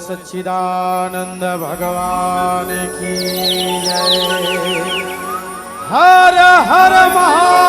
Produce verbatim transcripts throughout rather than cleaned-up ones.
सच्चिदानंद भगवान की जय। हर हर महादेव।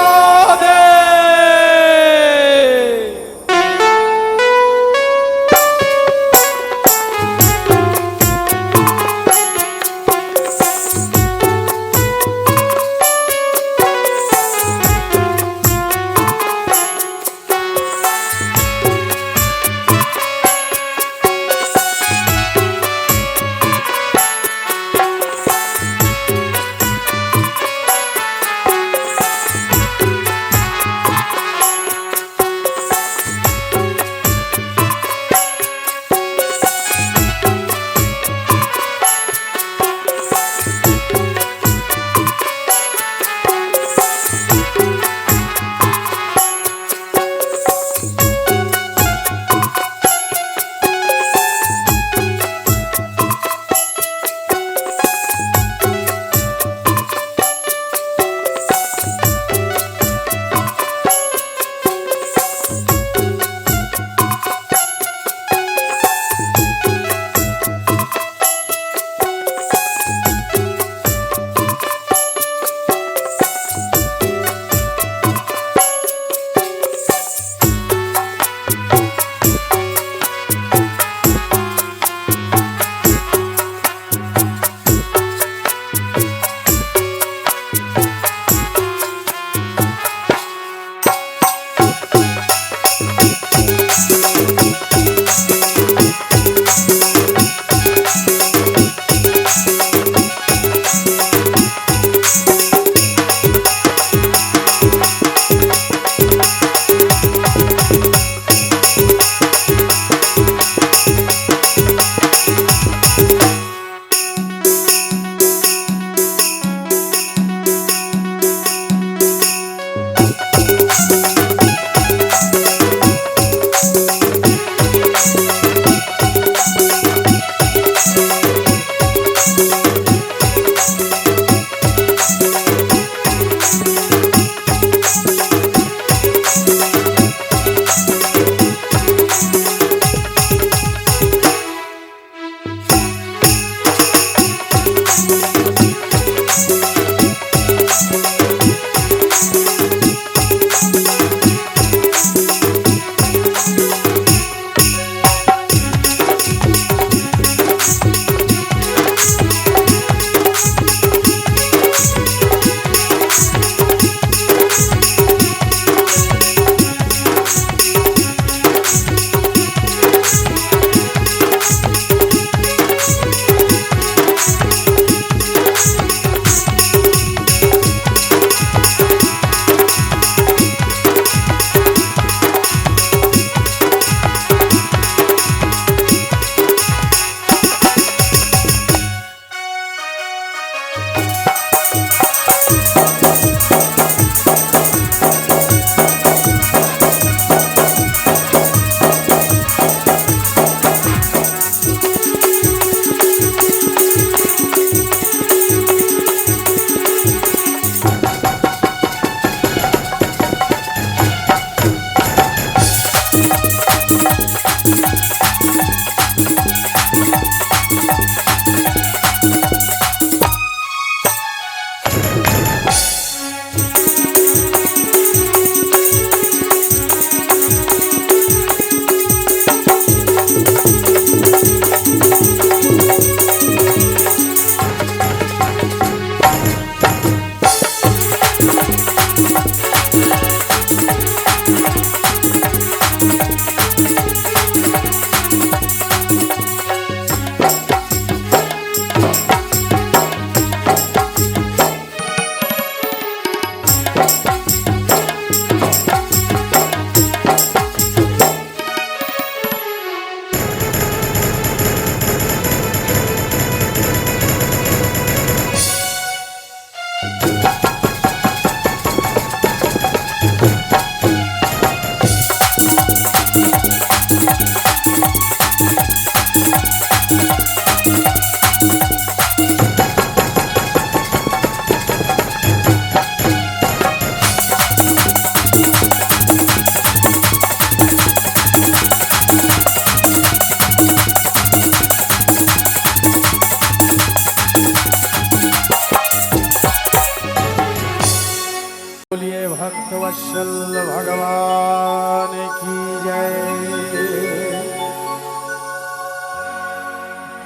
वत्सल भगवान की जय।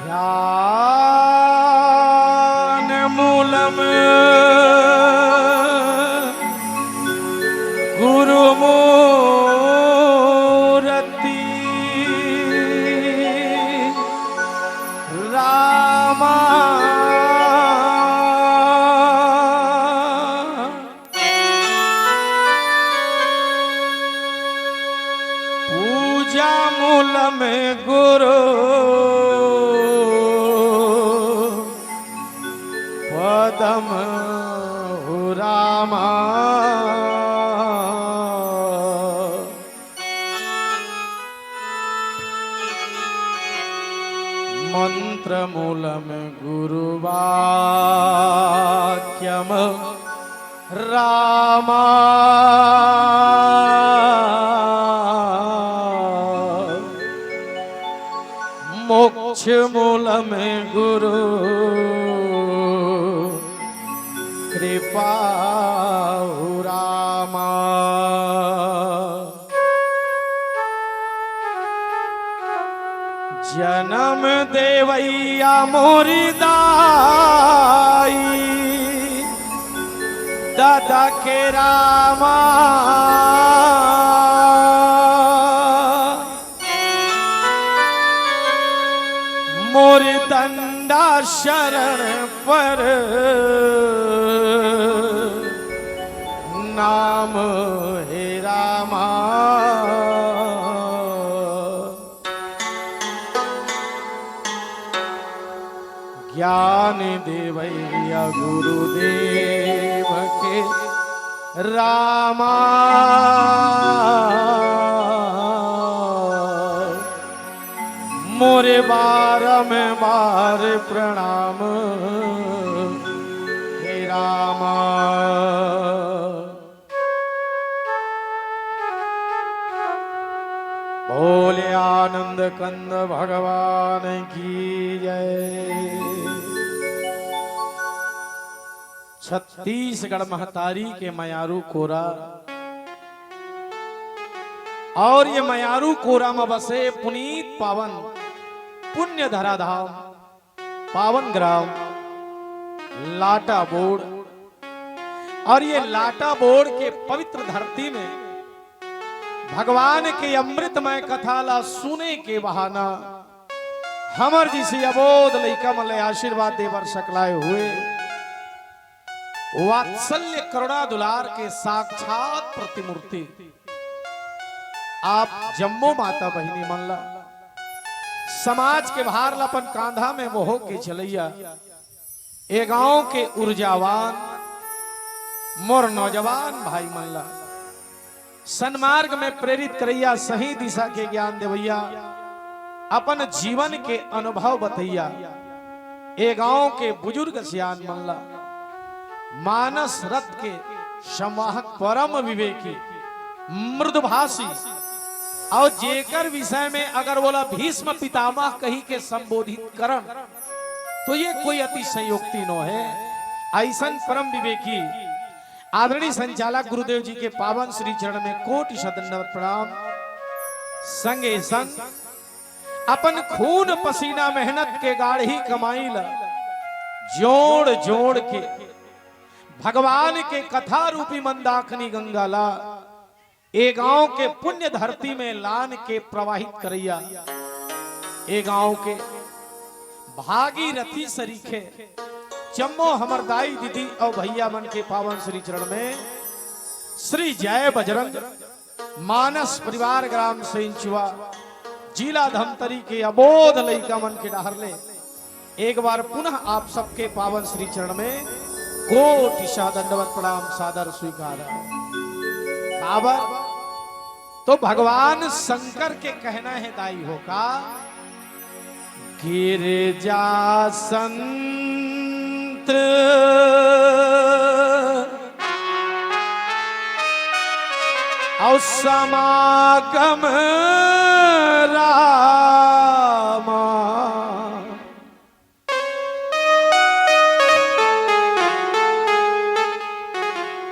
ध्यान मूलम गुरु मूरति रामा। पूजा मूलम गुरु पदम हु रामा। मंत्र मूलम गुरु वाक्यम रामा। मोक्ष मूलम गुरु कृपा हु रामा। जनम देवैया मोरी दाई ददा के रामा। मोर दंडा शरण पर नाम हे रामा। ज्ञान देवैया गुरुदेव के रामा। मोरे बारंबार प्रणाम हे रामा। बोले आनंद कंद भगवान की जय। छत्तीसगढ़ महतारी के मयारू कोरा और ये मयारू कोरा म बसे पुनीत पावन पुण्य धरा धाम पावन ग्राम लाटा बोड़। और ये लाटा बोड़ के पवित्र धरती में भगवान के अमृतमय कथा ला सुने के बहाना हमर जइसे अबोध लइका मन ले आशीर्वाद दे बर सकलाए हुए वात्सल्य करुणा दुलार के साक्षात प्रतिमूर्ति आप जम्मो माता बहिनी मन ला, समाज के भार ला अपन कांधा में मोह के चलैया ए गांव के ऊर्जावान मोर नौजवान भाई मन ला सन्मार्ग में प्रेरित करैया, सही दिशा के ज्ञान देवैया, अपन जीवन के अनुभव बतैया, ए गांव के बुजुर्ग सियान मन ला, मानस रथ के संवाहक, परम विवेकी, मृदुभाषी, और जेकर विषय में अगर बोला भीष्म पितामह कही के संबोधित करन, तो ये कोई अतिशयोक्ति नो है। ऐसन परम विवेकी आदरणीय संचालक गुरुदेव जी के पावन श्री चरण में कोटि शत दंडवत प्रणाम। संगे संग अपन खून पसीना मेहनत के गाढ़ी कमाई ला जोड़ जोड़ के भगवान के कथा रूपी मंदाकिनी गंगा ला ए गांव के पुण्य धरती में लान के प्रवाहित करैया, ए गांव के भागीरथी सरीखे जम्मो हमर दाई दीदी और भैया मन के पावन श्री चरण में श्री जय बजरंग मानस परिवार ग्राम सेंचुआ जिला धमतरी के अबोध लइका मन के डहर ले एक बार पुनः आप सबके पावन श्री चरण में कोटि शह दंडवत प्रणाम सादर स्वीकार। काबर तो भगवान शंकर के कहना है दाई हो का, गिरजा संत और समागम रामा।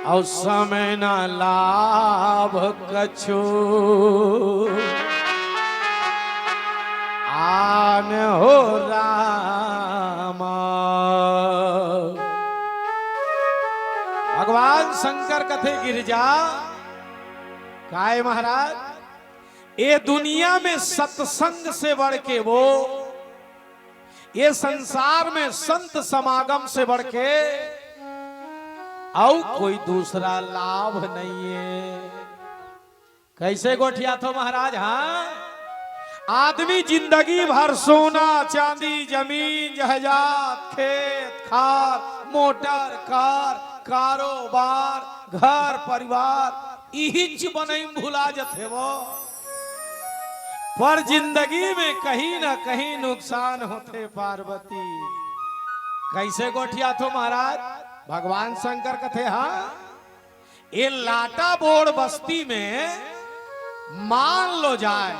अउ समय न लाभ कछु आन हो रामा। भगवान शंकर कथे गिरजा, काय महाराज, ये दुनिया में सत्संग से बढ़ के वो, ये संसार में संत समागम से बढ़ के अउ कोई दूसरा लाभ नहीं है। कैसे गोठियाथो महाराज? हाँ, आदमी जिंदगी भर सोना चांदी, जमीन जायदाद, खेत खार, मोटर कार, कारोबार, घर परिवार, इहिच बनई म भुला जथे वो। पर जिंदगी में कहीं ना कहीं नुकसान होथे पार्वती। कैसे गोठियाथो महाराज? भगवान शंकर कथे, हाँ, ये लाटाबोड़ बस्ती में मान लो जाए,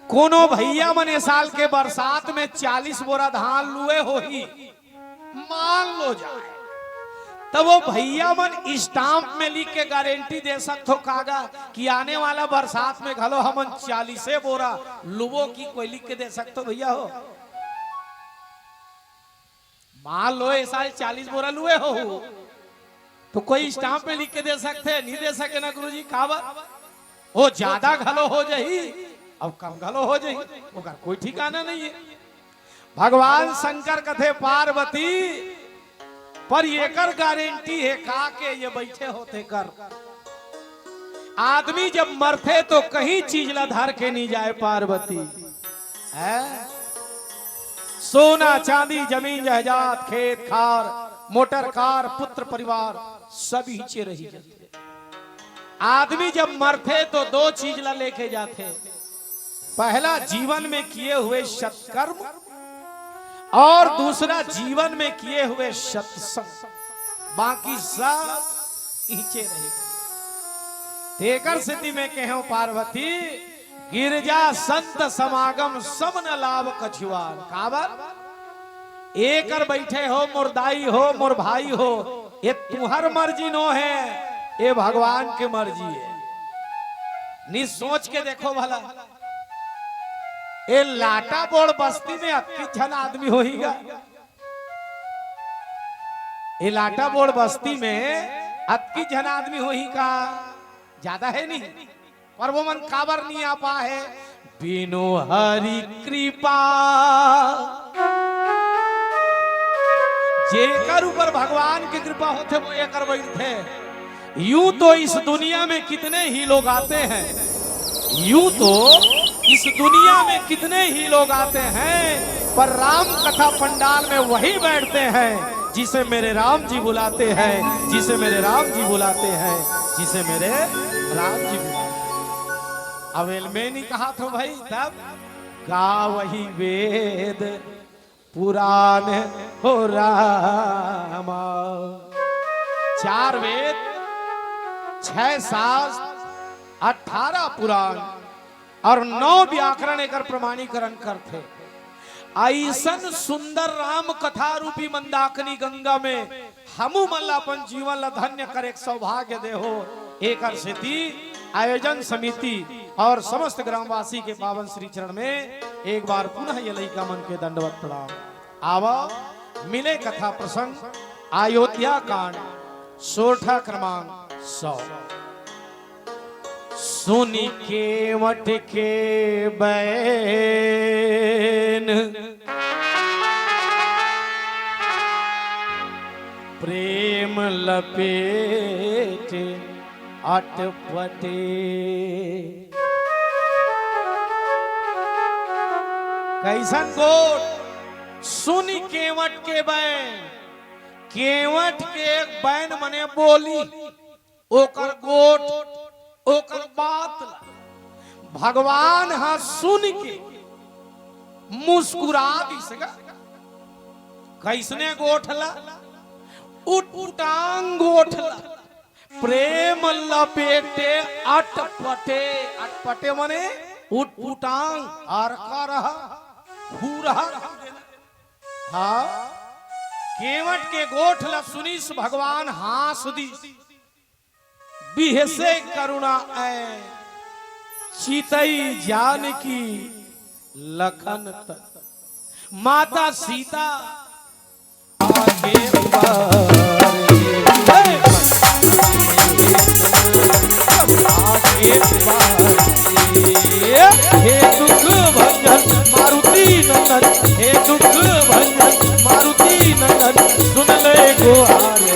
कोनो भैया मन ए साल के बरसात में चालीस बोरा धान लुए होही, मान लो जाए, तब वो भैया मन स्टाम्प में लिख के गारंटी दे सकथो कागा कि आने वाला बरसात में घलो हमन चालीसे बोरा लुबो, कि कोई लिख के दे सकथो भैया हो? मान लो ए साल चालीस बोरा लुए हो, तो कोई स्टाम्प में लिख के दे सकथे? नहीं दे सके ना गुरुजी। काबर? वो ज्यादा घलो हो जाही, अब कम घलो हो जाही, ओकर कोई ठिकाना नहीं है। भगवान शंकर कथे, पार्वती, पर एकर गारंटी हे का के ये बैठे हो तेकर? आदमी जब मरथे तो कहीं चीज ला धर के नहीं जाए पार्वती, है? सोना चांदी, जमीन जायदाद, खेत खार, मोटर कार, पुत्र परिवार, सब इहिचे रही जाथे। आदमी जब मरथे तो दो चीज ला लेके जाथे, पहला जीवन में किए हुए सत्कर्म और दूसरा जीवन में किए हुए सत्संग, बाकी सब इहिचे रही। तेकर सेती मैं कहेंव पार्वती, गिरजा संत समागम सब न लाभ कछुआन। काबर? एकर बैठे हो, मोर दाई हो, मोर भाई हो, ये तुहर मर्जी नो है, ये भगवान के मर्जी है। नि सोच के देखो भला, ये लाटाबोड़ बस्ती में अतकी झन आदमी होही गा? ये लाटाबोड़ बस्ती में अतकी झन आदमी होही का? ज्यादा है नहीं, पर वो मन काबर नहीं आ पाए? बिनु हरि कृपा। जेकर ऊपर भगवान की कृपा होथे, वो एकर बैठथे। यूं तो इस दुनिया में कितने ही लोग आते हैं, यूं तो इस दुनिया में कितने ही लोग आते हैं, पर राम कथा पंडाल में वही बैठते हैं जिसे मेरे राम जी बुलाते हैं, जिसे मेरे राम जी बुलाते हैं, जिसे मेरे राम जी बुलाते हैं। अब एल में नहीं कहा था भाई, तब गावही वेद पुराण हो रामा। चार वेद, छह शास्त्र, अठारह पुराण और नौ व्याकरण एकर प्रमाणीकरण करथे। अइसन सुंदर राम कथा रूपी मंदाकिनी गंगा में हमू मन ला अपन जीवन ला धन्य करे के सौभाग्य देहो। एकर सेती आयोजन समिति और समस्त ग्रामवासी के पावन श्री चरण में एक बार पुनः ये लइका मन के दंडवत प्रणाम। आवा, मिले कथा प्रसंग, अयोध्या कांड, सोरठा क्रमांक सौ। सुनि केवट के बैन, प्रेम लपेट अटपटे। कइसन गोठ? सुनि केवट के बैन। केवट के एक बैन मने बोली, ओकर गोठ, ओकर बात ला भगवान ह सुन के मुस्कुरा दिस गा। कइसने गोठ ला? उटपुटांग गोठ ला। प्रेम लपेटे अटपटे। अटपटे मने उटपुटांग, अरका रहा, फूरहा। हाँ, केवट के गोठ ला सुनिस भगवान हाँस दिस। बिहसे करुणा ऐ, चितई जानकी लखन तन। माता सीता आगे उबारे, हे! आगे उबारे, हे दुख भंजन मारुति नंदन, हे दुख भंजन मारुति नंदन, सुन ले गोहारे।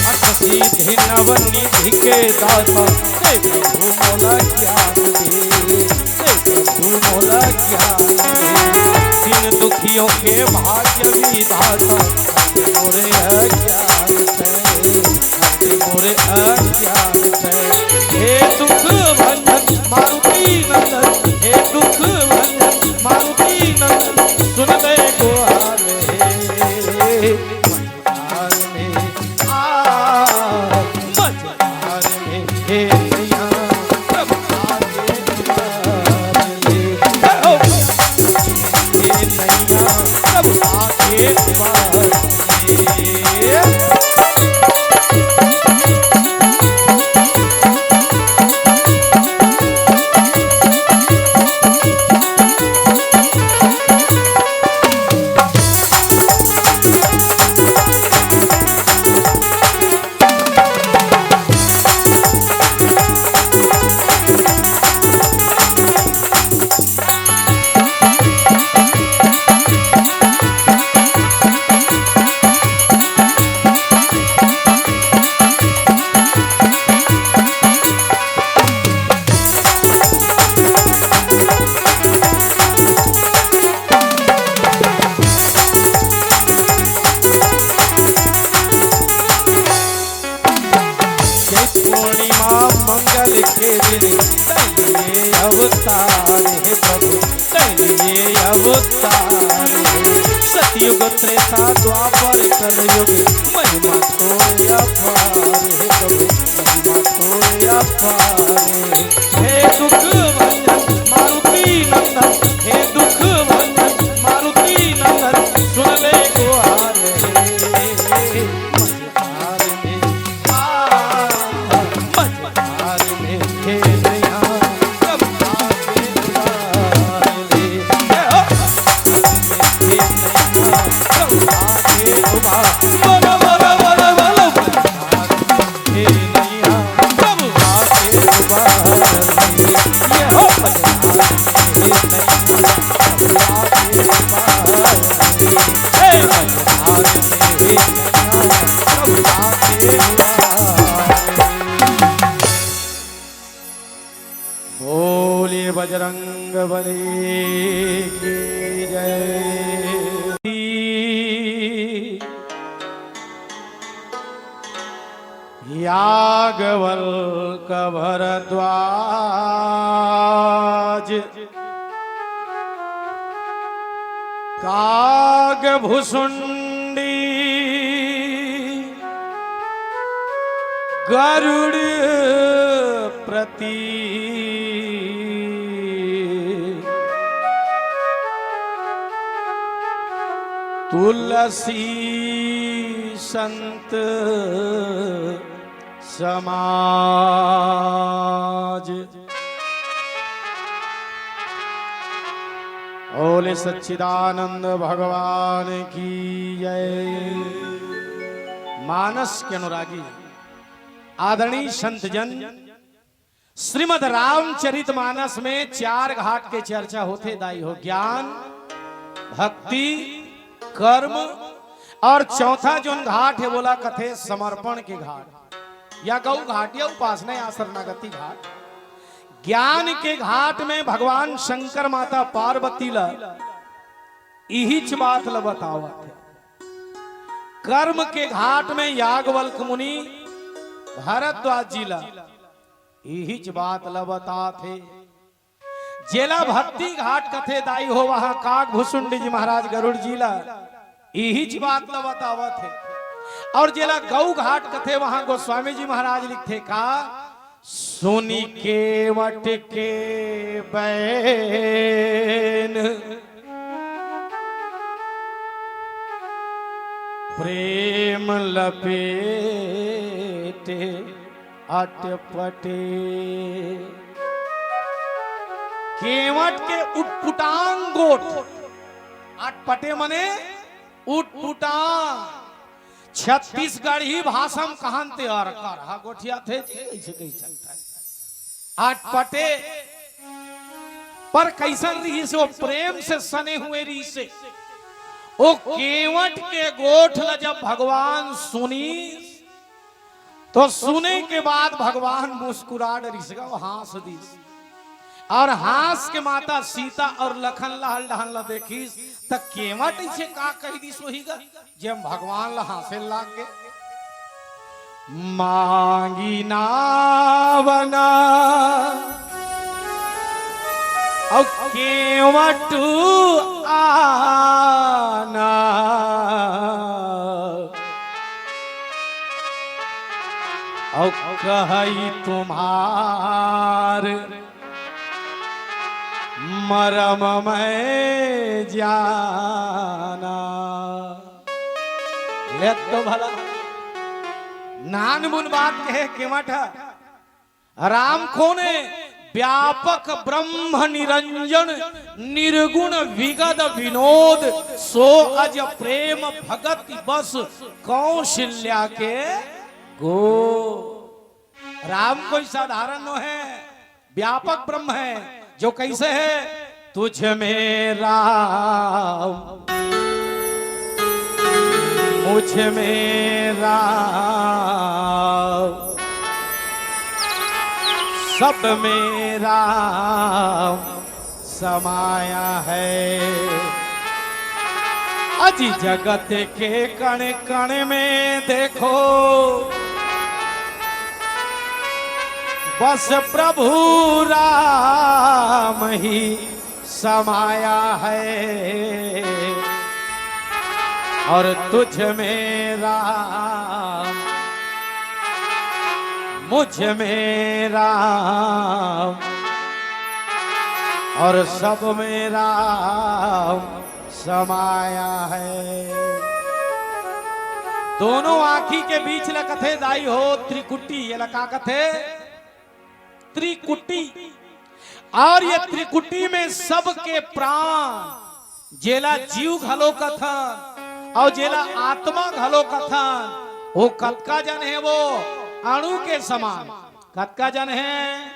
अष्ट सिद्धि नव निधि के दाता, हे प्रभु मोला ज्ञान दे, हे प्रभु मोला ज्ञान दे। दीन दुखियों के भाग्य विधाता, मोरे अज्ञान से, मोरे अज्ञान से। हे दुख भंजन मारुति नंदन, हे दुख भंजन मारुति नंदन, सुन ले गोहारे। चैत पूर्णिमा मंगल के दिन, तैं लिए अवतार हे प्रभु, तैं लिए अवतार हे। सतयुग त्रेता द्वापर कलयुग, महिमा तोर अपार हे प्रभु, महिमा तोर अपार हे। हे दुख भंजन मारुति नंदन, हे दुख भंजन मारुति नंदन, सुन ले गोहारे। बोलिए बजरंग बली की जय। याज्ञवल्क भरद्वाज काग भुसुंडी गरुड़ प्रति तुलसी संत समाज। बोले सच्चिदानंद भगवान की जय। मानस के अनुरागी आदरणीय संत जन, श्रीमद रामचरित मानस में चार घाट के चर्चा होथे दाई हो, ज्ञान, भक्ति, कर्म और चौथा जोन घाट हे वोला कथे समर्पण के घाट या गौ घाट या उपासना या शरणागति घाट। ज्ञान के घाट में भगवान शंकर माता पार्वती ला इहीच बात ला बतावत हे। कर्म के घाट में याज्ञवल्क्य मुनि भारद्वाज जी ला इहीच बात ला बतात हे। जेला भक्ति घाट कथे दाई हो, वहां काकभुसुंडी जी महाराज गरुड़ जी ला इहीच बात ला बतावत हे। और जेला गौ घाट कथे, वहां गोस्वामी जी महाराज लिखथे का, सुनि केवट के बैन प्रेम लपेट अटपटे। केवट के उटपुटांग गोठ, अटपटे मने उटपुटांग। छत्तीसगढ़ी भाषा में कहन ते अरकर हा गोठियाथे जी, ऐसे कहि सकता है। अटपटे पर कैसन रहिस, वो प्रेम से सने हुए रहिस। वो केवट के गोठ ला जब भगवान सुनिस, तो सुने के बाद भगवान मुस्कुरा डरिस गा, वो हाँस दिस। और हाँस के माता सीता और लखन ला हल डहन ला देखिस, त केवट इसे का कहि दिस होही गा, जे हम भगवान ला हाँसे लाग गे। मांगी नावना अउ केवट आना, अउ कहई तुम्हार मरम मैं जाना। ले तो भला नानमुन बात कहे केवट ह। राम कोन ए? व्यापक ब्रह्म निरंजन निर्गुण विगत विनोद, सो अज प्रेम भगति बस कौशल्या के गो। राम कोई साधारण नो है, व्यापक ब्रह्म है, जो कैसे है, तुझ में राम, मुझ में राम, सब में राम समाया है। अजी जगत के कण कण में देखो, बस प्रभु राम ही समाया है। और तुझ में राम, मुझ में राम, और सब में राम समाया है। दोनों आंखी के बीच ला कथे दाई हो त्रिकुटी, ये ला का कथे? त्रिकुटी। और ये त्रिकुटी में सबके प्राण, जेला जीव घलो कथन और जेला आत्मा घलो कथन, वो कतका जन है? वो अणु के समान। कतका जन है?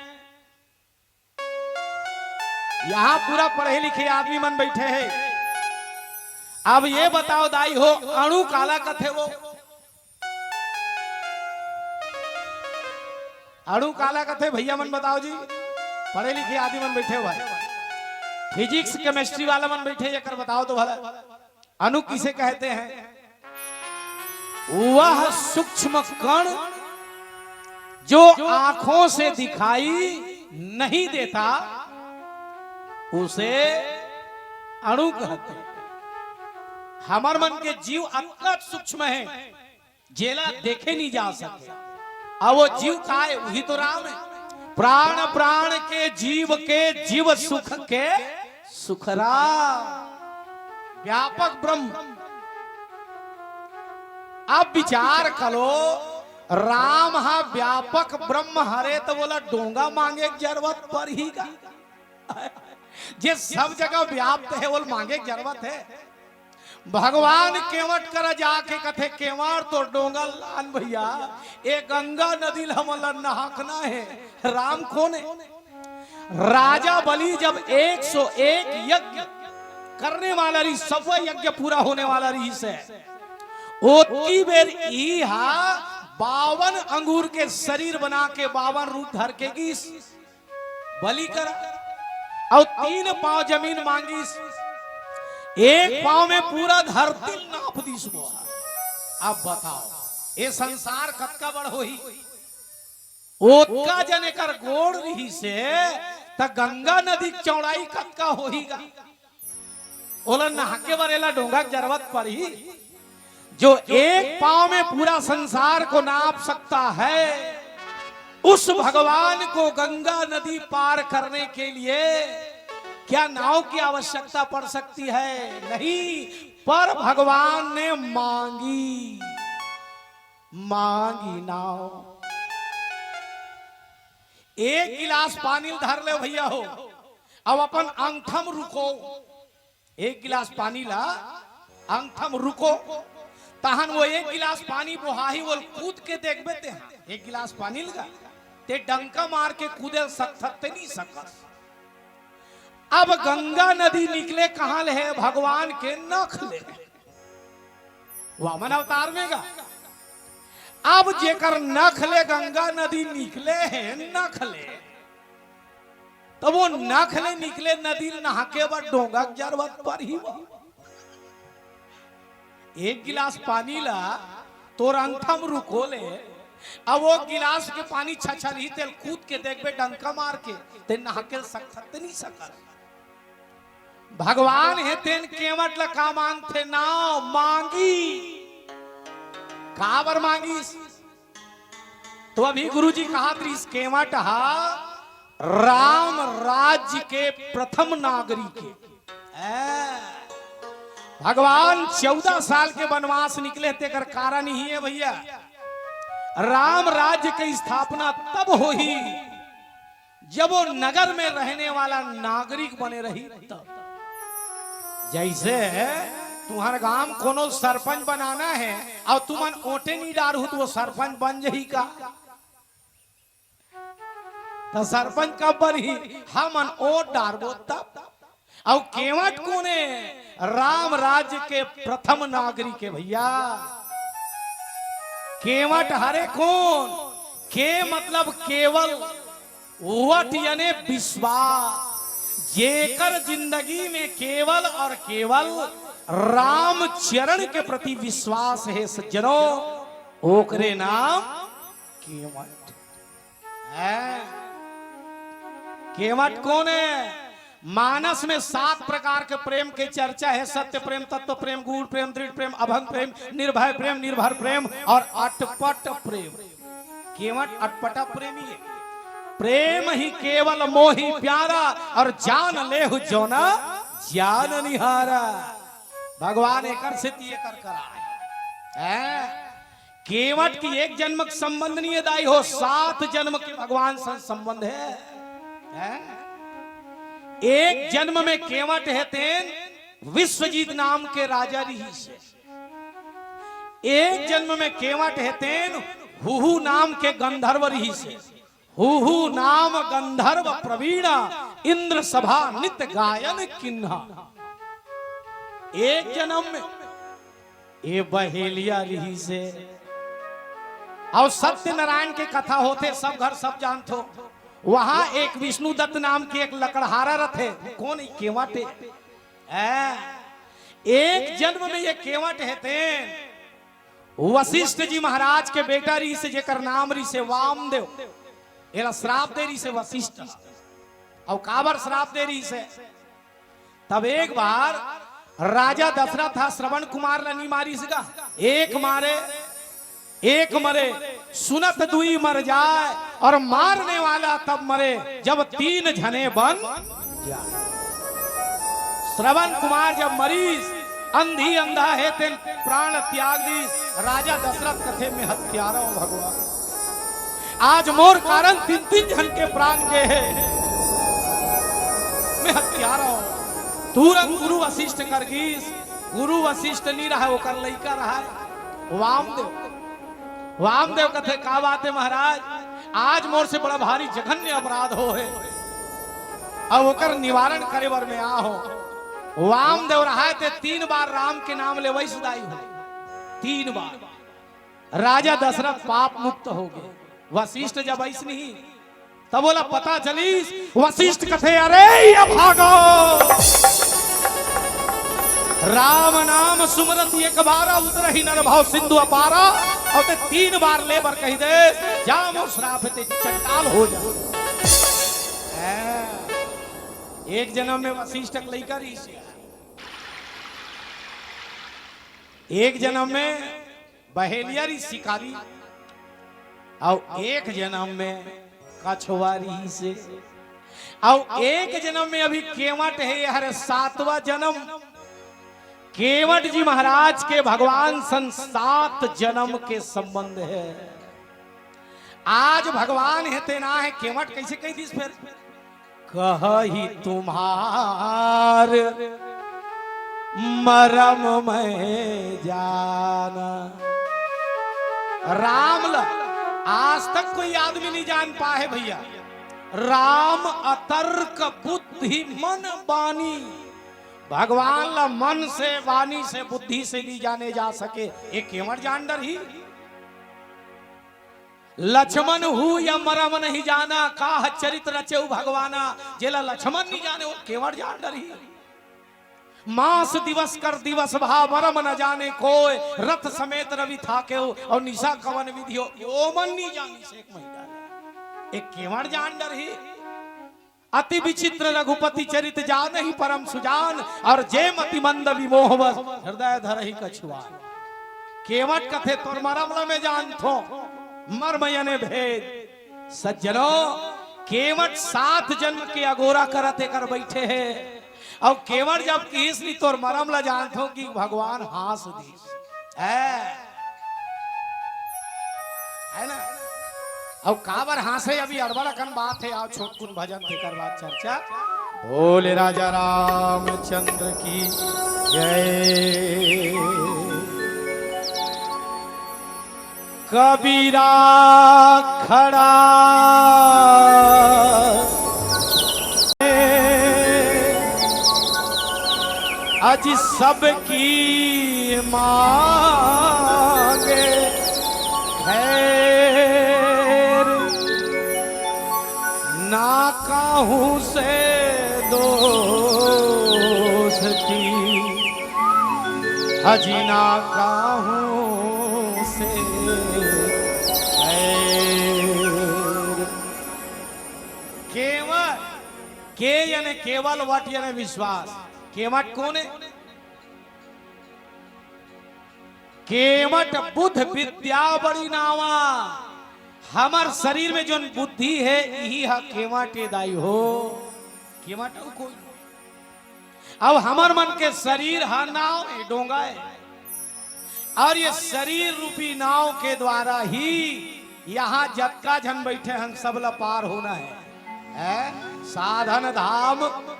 यहाँ पूरा पढ़े लिखे आदमी मन बैठे हैं। अब ये बताओ दाई हो, अणु काला कथे वो? अणु काला कथे भैया मन बताओ जी, पढ़े लिखे आदमी मन बैठे हुआ है, फिजिक्स केमिस्ट्री वाला मन बैठे, एकर बताओ तो भला, अणु किसे कहते हैं? वह सूक्ष्म कण जो आंखों से दिखाई नहीं देता, उसे अणु कहते हैं। हमर मन के जीव अतका सूक्ष्म है, जेला देखे नहीं जा सके। अब वो जीव का है? वही तो राम है। प्राण प्राण के जीव के जीव सुख के सुख राम। व्यापक ब्रह्म। अब विचार करो, राम हा व्यापक ब्रह्म हरे तो बोला डोंगा मांगे के जरूरत पड़ही का? जे सब जगह व्याप्त हे, ओला मांगे के जरूरत हे? भगवान केवट करा जाके कथे, "केवट, तोर डोंगा ल लान भइया, ए गंगा नदी ल हमन ल नहाकना हे।" राम कोन हे? राजा बलि जब एक सौ एक यज्ञ करने वाला रहिस, सब्बो यज्ञ पूरा होने वाला रहिस हे, ओतकी बेर इही हा बावन अंगूर के शरीर बना के बावन रूप धर के गिस बलि करा, अउ तीन पांव जमीन मांगिस, एक पांव में पूरा धरती नाप दिस वो। अब बताओ, ये संसार कतका बड़ होही? ओतका जन एकर गोड़ रिहिसे, त गंगा नदी के चौड़ाई कतका होही गा? ओला नहाके बर एला डोंगा के जरूरत पड़ही? जो एक पांव में पूरा संसार को नाप सकता है, उस भगवान को गंगा नदी पार करने के लिए क्या नाव की आवश्यकता पड़ सकती है? नहीं, पर भगवान ने मांगी, मांगी नाव। एक गिलास पानी ल धर ले भइया हो, अब अपन अंगठा म रुको, एक गिलास पानी ला अंगठा म रुको, तहन वो एक गिलास पानी बोहाही, ओला कूद के देखबे ते, हाँ, एक गिलास पानी लगा, ते डंका मार के कूदे ल सकथस ते नहीं सकस। अब गंगा नदी निकले कहाँ ले हे? भगवान के नख ले, वामन अवतार में गा। अब जेकर नख ले गंगा नदी निकले हे, नख ले, तब वो नख ले निकले नदी ल नहाके बर डोंगा के जरूरत पड़ही वो। एक गिलास पानी ला तोर अंगठा म रुको ले, अब वो गिलास के पानी छछलही, तेला कूद के देखबे डंका मार के, ते नहाके ल सकथस ते नहीं सकस। भगवान हे तेन केवट ला का मांगथे? नाव मांगी। काबर मांगिस? तो अभी गुरुजी कहत रहिस, केवट हा राम राज्य के प्रथम नागरिक हे। ऐ, भगवान चौदह साल के वनवास निकले, तेकर कारण इही हे भइया, राम राज्य के स्थापना तब होही, जब वो नगर में रहने वाला नागरिक बने रही तब। जइसे तुम्हर गांव कोनो सरपंच बनाना हे अउ तुमन ओटे नहीं डारहू, त वो सरपंच बन जही का? त सरपंच कब बनही? हमन ओट डारबो तब। अउ केवट कोन हे? राम राज्य के प्रथम नागरिक हे भइया। केवट हरे कोन? के मतलब केवल, वट याने विश्वास। जेकर जिंदगी में केवल अउ केवल रामचरण के प्रति विश्वास हे सज्जनों, ओकरे नाम केवट। हैं? केवट कोन हे? मानस में सात प्रकार के प्रेम के चर्चा हे, सत्य प्रेम, तत्व प्रेम, गूढ़ प्रेम, दृढ़ प्रेम, अभंग प्रेम, निर्भय प्रेम, निर्भर प्रेम अउ अटपट प्रेम। केवट अटपटा प्रेमी हे। प्रेम ही केवल मोहि प्यारा, अउ जान लेहु जो न ज्ञान निहारा। भगवान एकर सेती एकर कराय। हैं? केवट के एक जन्म के संबंध नहीं हे दाई हो, सात जन्म के भगवान संग संबंध हे। हैं? एक जन्म में केवट हे तेन विश्वजीत नाम के राजा रिहिस हे। एक जन्म में केवट हे तेन हुहु नाम के गंधर्व रिहिस हे। हुहु नाम गंधर्व प्रवीण इंद्र सभा नित गायन किन्हा। एक जन्म में ए बहेलिया रिहिस हे। अउ सत्यनारायण के कथा होथे, सब घर सब जानथो। वहां एक विष्णुदत्त नाम के एक लकड़हारा रथे, कोन? केवट हे। हैं? एक जन्म में ये केवट हे तेन वशिष्ठ जी महाराज के बेटा रिहिस हे, जेकर नाम रिहिस हे वामदेव। एला श्राप दे रिहिस हे वशिष्ठ। अउ काबर श्राप दे रिहिस हे? तब एक बार राजा दशरथ हा श्रवण कुमार ला नी मारिस गा, एक मारे, एक मरे, सुनत दुई मर जाए, अउ मारने वाला तब मरे जब तीन झने बन जाए। श्रवण कुमार जब मरिस, अंधी अंधा हे तेन प्राण त्याग दिस। राजा दशरथ कथे, मैं हत्यारा हूं भगवान, आज मोर कारण तीन तीन झन के प्राण गे हे। में हत्यारा हो। तुरंत गुरु वशिष्ठ कर गीस। गुरु वशिष्ठ नहीं रहा, ओकर लइका रहा वामदेव। वामदेव कथे, "का बात है महाराज, आज मोर से बड़ा भारी जघन्य अपराध हो हे, अब ओकर निवारण करे बर में आ हो।" वामदेव रहा ते तीन बार राम के नाम लेवइस दाई हो, तीन बार। राजा दशरथ पाप मुक्त हो गए। वशिष्ठ जब अइस नहीं, तब ओला पता चलिस। वशिष्ठ कथे, "अरे ये भागो, राम नाम सुमरत एक बारा, उतरहि नर भव सिंधु अपारा।" अउ ते तीन बार ले बर कहि दे, "जा मोर श्राप हे, ते चंडाल हो जा।" हैं। एक जन्म में वशिष्ठ के लइका रहिस, एक जन्म में बहेलिया रहिस शिकारी, अउ एक जन्म में कछुआ रहिस हे, अउ एक जन्म में अभी केवट हे, हर सातवां जन्म। केवट जी महाराज के भगवान संग सात जन्म के संबंध हे। आज भगवान हे ते ना हे, केवट कइसे कहि दिस फेर? "कहि तुम्हार मरम मैं जाना।" राम ल आज तक कोई आदमी नहीं जान पाए भइया। राम अतर्क बुद्धि मन बानी। भगवान ल मन से, बानी से, बुद्धि से नहीं जाने जा सके। ये केवट जान डरही? लछमन हूँ या मरम नहीं जाना, काह चरित रचेउ भगवाना। जेला लछमन नहीं जाने, वो केवट जान डरही? मास दिवस कर दिवस भा, मरम न जाने कोय, रथ समेत रवि थाकेउ, अउ निसा कवन विधि हो, ओमन नहीं जानिस एक महिला। एक केवट जान डरही? अति विचित्र रघुपति चरित जानहि परम सुजान, अउ जे मति मंद विमोह बस हृदय धरहि कछुआन। केवट कथे तोर मरम ल मैं जानथों, मरम याने भेद। सज्जनों, केवट सात जन्म के अगोरा करत एकर बइठे हे, अउ केवट जब किहिस नहीं तोर मरम ल जानथों कि भगवान हाँस दिस। है, है ना? अउ काबर हाँसे, अभी अड़बड़ अकन बात हे, आओ छोटकुन भजन तेकर बाद चर्चा। बोले राजा रामचंद्र की जय। कबीरा खड़ा अज सबकी मांगे खैर, ना काहू से दोस्ती, अजी ना काहू से खैर। केवट, के याने केवल, वट याने विश्वास। केवट कोन हे? केवट बुध विद्या बड़ी नावा। हमर शरीर में जोन बुद्धि हे, इही ह केवट ए दाई हो। केवट अउ कोई। अब हमर मन के शरीर ह नाव ए, डोंगा ए। अउ ये शरीर रूपी नाव के द्वारा ही यहाँ जतका झन बइठे हन, सब ल पार होना हे। हैं? साधन धाम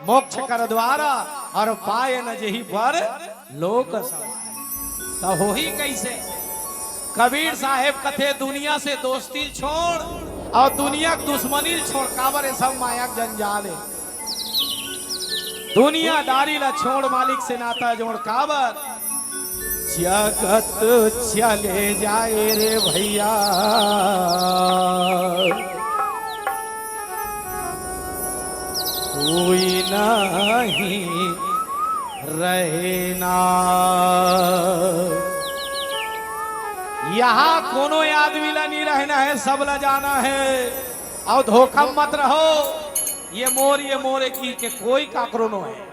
मोक्ष कर द्वारा, अउ पाए न जेहि बर लोक समाए। त होही कइसे? कबीर साहेब कथे, दुनिया से दोस्ती ल छोड़ अउ दुनिया के दुश्मनी ल छोड़, काबर ये सब माया के जंजाल हे। दुनियादारी ला छोड़, मालिक से नाता जोड़। काबर? जगत चले जाए रे भइया, कोई नहीं रहे ना। यहाँ कोनो आदमी ला नहीं रहना हे, सब ला जाना हे। अउ धोखा मत रहो, ये मोर, ये मोर कहि के कोई काकरो नो हे।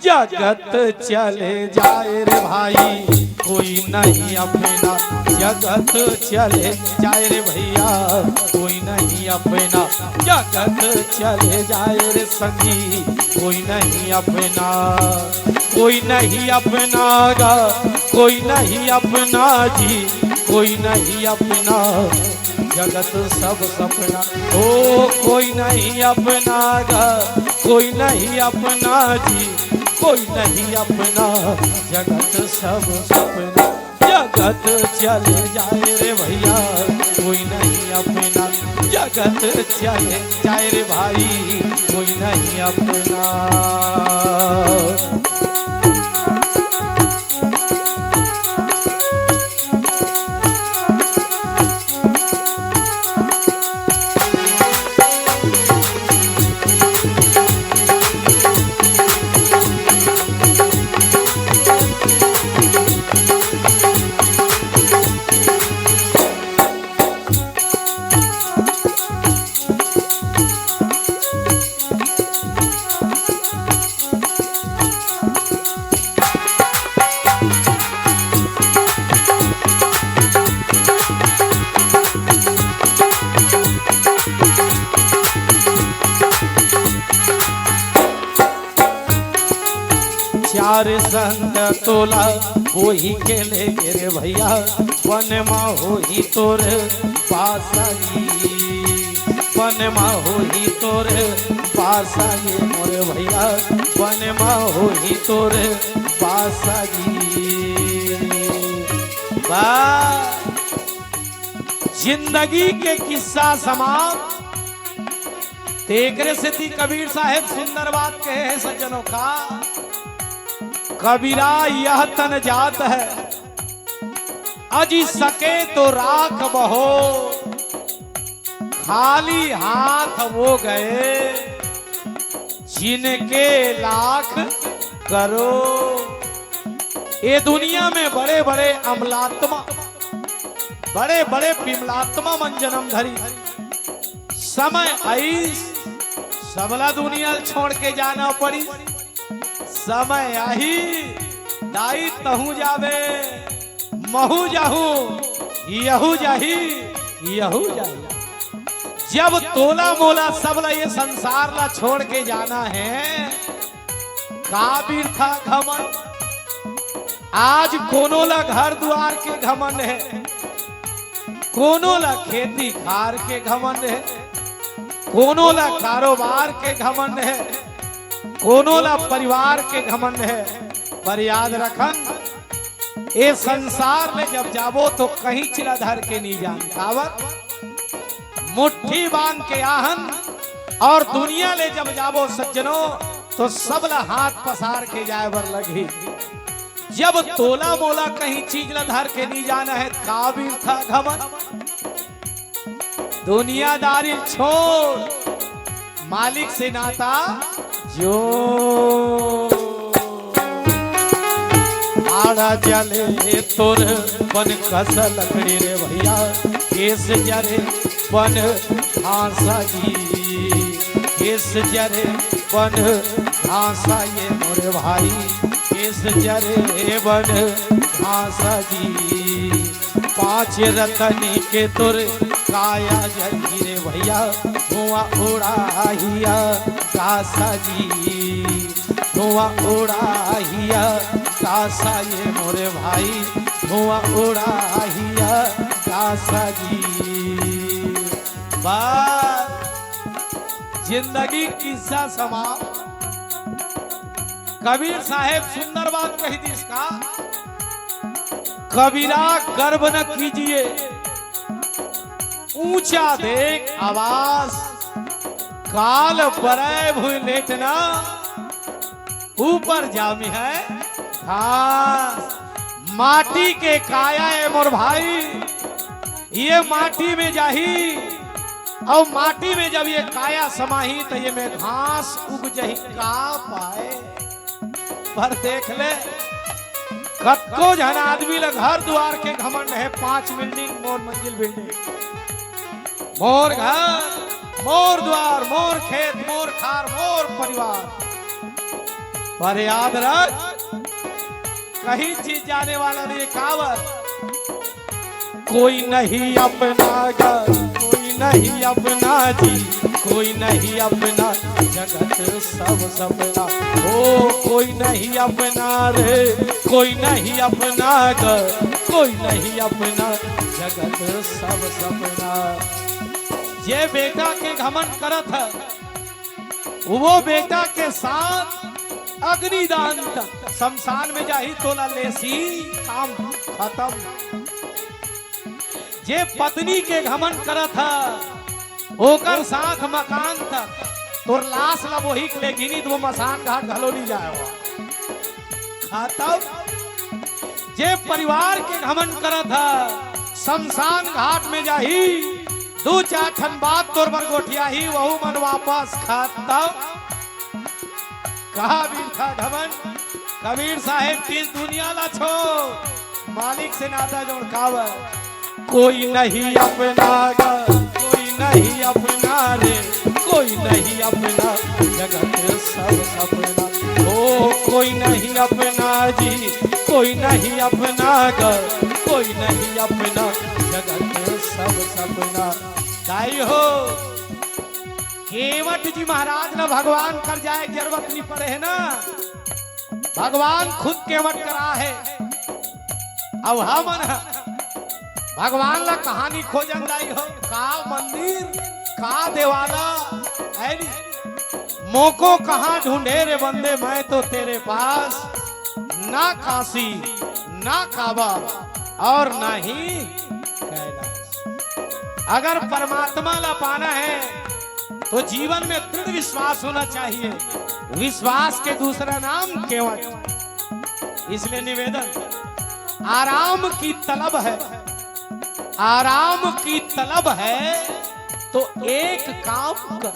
जगत चले जाए रे भाई, कोई नहीं अपना। जगत चले जाए रे भइया, कोई नहीं अपना। जगत चले जाए रे संगी, कोई नहीं अपना। कोई नहीं अपना गा, कोई नहीं अपना जी, कोई नहीं अपना। जगत सब सपना। ओ कोई नहीं अपना घर, कोई नहीं अपना जी, कोई नहीं अपना, जगत सब सपना। जगत चले जाए रे भैया, कोई नहीं अपना, जगत चले जाए रे भाई, कोई नहीं अपना। चार संग तोला वही के ले गे रे भैया, बन मा होही तोर पासाई, बन मा होही तोर पासाई मोर भैया, बन मा होही तोर पासाई। बा जिंदगी के किस्सा समाप्त। तेकरे सेती कबीर साहेब सुंदर बात कहे हे सज्जनों का, कबीरा यह तन जात है, अजी सके तो राख बहो, खाली हाथ वो गए जिनके लाख करो। ये दुनिया में बड़े बड़े अमलात्मा, बड़े बड़े विमलात्मा मन जन्म धरी। समय आइस, सबला दुनिया छोड़ के जाना पड़ी। समय आही, दाई तहू जावे, महू जाहू, यहू जाही, यहू जाही। जब तोला मोला सबला ये संसार ला छोड़ के जाना है, का बिरथा घमंड? आज कोनो ला घर दुआर के घमंड है, कोनो ला खेती खार के घमंड है, कोनो ला कारोबार के घमंड है, कोनो ला परिवार के घमंड है। पर याद रखन, ए संसार ले जब जाबो तो कहीं चिला धर के नहीं जान। काबर? मुट्ठी बांध के आहन और दुनिया ले जब जाबो सज्जनों, तो सबला हाथ पसार के जाए बर लगही। जब तोला मोला कहीं चीज ला धर के नहीं जाना है, का बिरथा घमंड? दुनियादारी छोड़, मालिक से नाता जो। आड़ा जले तोर बन कस लकड़ी रे भैया, केस जरे बन घासा जी, केस जरे बन घासा ये मोरे भाई, केस जरे बन घासा जी। पांच रतन के तोर काया जरी रे भैया, धुआं उड़ाहिया कासा जी, धुआं उड़ाहिया कासा ये मोरे भाई, धुआं उड़ाहिया कासा जी। बस जिंदगी किस्सा समाप्त। कबीर साहेब सुंदर बात कही दिस का, कबीरा गर्व न कीजिए, ऊंचा देख आवास, काल बरय भुइ लेटना, ऊपर जामी है घास। माटी के काया ए मोर भाई, ये माटी में जाही, अउ माटी में जब ये काया समाही त ये में घास उग जही का पाए। पर देख ले, कतको झन आदमी ल घर दुआर के घमंड है, पांच बिल्डिंग, मोर मंजिल बिल्डिंग, मोर घर, मोर दुआर, मोर खेत, मोर खार, मोर परिवार। पर याद रख, कहीं चीज जाने वाला नहीं, काबर। कोई नहीं अपना घर, कोई नहीं अपना जी, कोई नहीं अपना, जगत सब सपना। ओ कोई नहीं अपना रे, कोई नहीं अपना घर, कोई नहीं अपना, जगत सब सपना। जे बेटा के घमंड करत है, वो बेटा के साथ अग्निदान तक शमशान में जाही, तोला लेसी, काम खत्म। जे पत्नी के घमंड करत है, ओकर साथ मकान तक, तोर लाश ला वही के लेगिनी, तो वो मसान घाट घलो नहीं जाए हो। खत्म। जे परिवार के घमंड करत है, शमशान घाट में जाही, दू चार ठन बात तोर बर गोठियाही, वहू मन वापस। खत्म। कहा बिरथा घमंड? कबीर साहेब, तीस दुनिया ला छोड़, मालिक से नाता जोड़। काबर? कोई नहीं अपना गा, कोई नहीं अपना रे, कोई नहीं अपना, जगत सब सपना। ओ कोई नहीं अपना जी, कोई नहीं अपना गा, कोई नहीं अपना, जगत सब सपना। दाई हो, केवट जी महाराज ला भगवान कर जाए जरूरत नहीं पड़े है ना, भगवान खुद केवट करा है। अब हमन ह भगवान ला कहानी खोजन जाई हो, का मंदिर, का देवाला, ऐ नी? मोको कहाँ ढूंढे रे बंदे, मैं तो तेरे पास, ना काशी, ना काबा और ना ही कैलाश। अगर परमात्मा ला पाना है तो जीवन में दृढ़ विश्वास होना चाहिए। विश्वास के दूसरा नाम केवट। इसलिए निवेदन, आराम की तलब है, आराम की तलब है तो एक काम कर,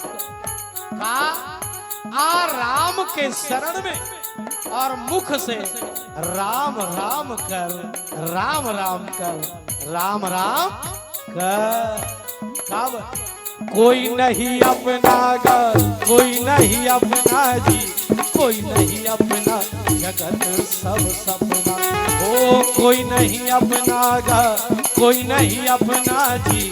का आराम के शरण में और मुख से राम राम कर, राम राम कर, राम राम कर। का बोल? कोई नहीं अपना घर, कोई नहीं अपना जी, कोई नहीं अपना, जगत सब सपना। ओ कोई नहीं अपना घर, कोई नहीं अपना जी,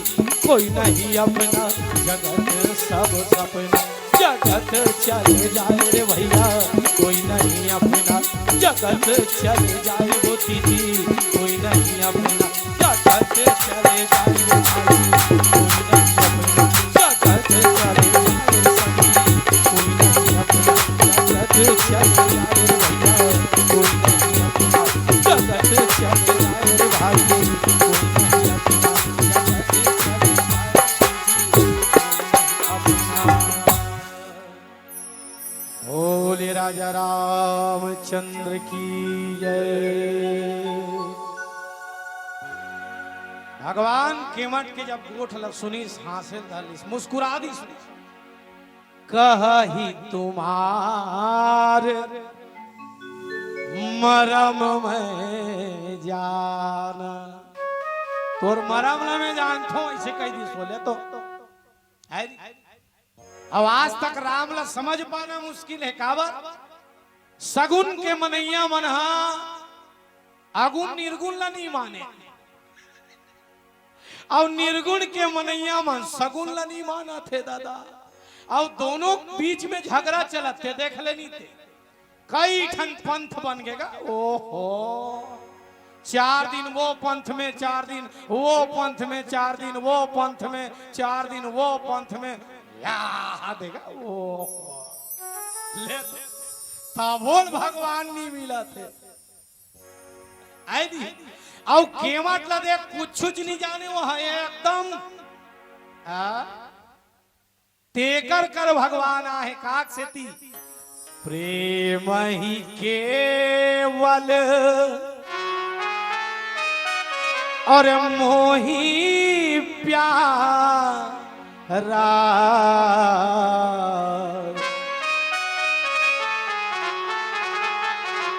कोई नहीं अपना, जगत सब सपना। जगत चले जाए रे भैया, कोई नहीं अपना, जगत चले जाए वो दीदी, कोई नहीं अपना, जगत चले जाए रे भाई, कोई नहीं अपना, जगत चले जाए रे सखी, कोई नहीं अपना, जगत चले जाए रे भैया, कोई नहीं अपना, जगत चले जाए रे भाई, कोई नहीं अपना, जगत चले जाए रे भाई। बोले राजा रामचंद्र की जय। भगवान केवट के जब गोठ ल सुनिस, हाँसे ल धर लिस, मुस्कुरा दिस। कही तुम्हार मरम मैं जाना, तोर मरम ल मैं जानथों, ऐसे कह दिस बोले तो। है नी? अब आज तक राम ला समझ पाना मुश्किल है। काबर? सगुन के मनैया मन हा अगुन निर्गुन ला नहीं माने, अउ निर्गुन के मनैया मन सगुन ला नहीं मानत हे दादा। अउ दोनों बीच में झगड़ा चलत हे, देख ले नहीं ते। कई ठन पंथ बन गे गा। ओहो, चार दिन वो पंथ में, चार दिन वो पंथ में, चार दिन वो पंथ में, चार दिन वो पंथ में। या देगा, ओहो। ले, तभो ल भगवान नहीं मिलत हे। आय दी, अउ केवट ला देख, कुछ नहीं जाने वो है एकदम। हाँ? तेकर कर भगवान आहे, काक सेती प्रेम ही केवल और मोही प्यारा,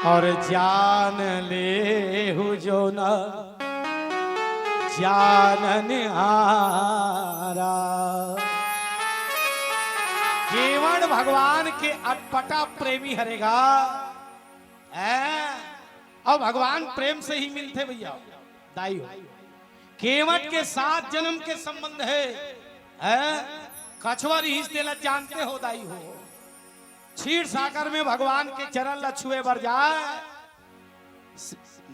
और जान लेहु जो न जानन हारा। केवट भगवान के अटपटा प्रेमी हरे गा। हैं? अउ भगवान प्रेम से ही मिलथे भैया, दाई हो। केवट के सात जन्म के संबंध हे, हैं? कछुआ रिहिस तेला जानते हो दाई हो। क्षीर सागर में भगवान के चरण ला छुए बर जाए,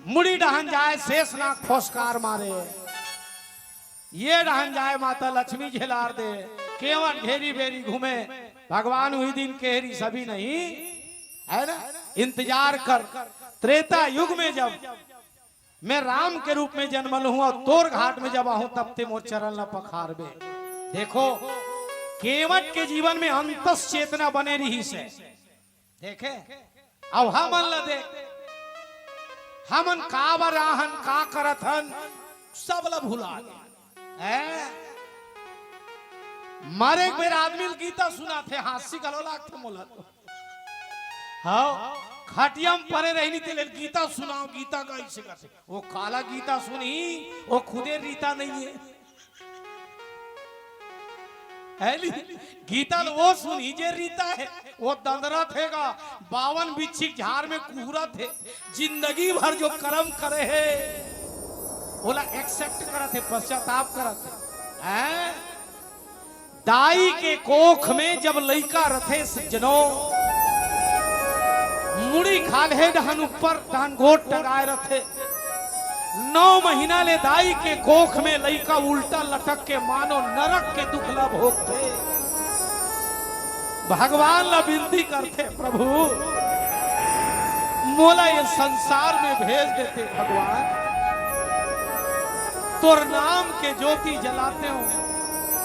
मुड़ी डहन जाए, शेषनाग फोसकार मारे। ये डहन जाए माता लक्ष्मी झेलार दे, केवट घेरी बेरी घूमे। भगवान उही दिन केहरी सभी नहीं, है ना? इंतजार कर, त्रेता युग में जब मैं राम के रूप में जन्म लूं और तोर घाट में जब आहूं, तब ते मोर चरण ला पखारबे। देखो, केवट के जीवन में अंतस चेतना बने रहिस हे। देखे, अब हमन ला देख, हमन काबर आहन, का करत हन, सब ला भुला गे। हैं? मरे के बेर आदमी ल गीता सुनाथे, हांसी घलो लागथे मोला तो। हव, खटिया म परे रहिनी ते ले गीता सुनाव, गीता का अइसे करथे। वो काला गीता सुनही, वो खुदे रीता नहीं है। है नी? गीता ल वो सुनही जे रीता हे, वो दंदरत हे गा, बावन बिच्छी के झार में कुहरत हे, जिंदगी भर जो करम करे हे, ओला accept करत हे, पश्चाताप करत हे। हैं? दाई के कोख में जब लइका रथे सज्जनो, मुड़ी खाल्हे डहन ऊपर डहन गोड़ टंगाए रथे। नौ महीना ले दाई के कोख में लइका उल्टा लटक के मानो नरक के दुख ला भोगथे। भगवान ला विनती करथे, प्रभु, मोला ये संसार में भेज देते भगवान, तोर नाम के ज्योति जलाते हो,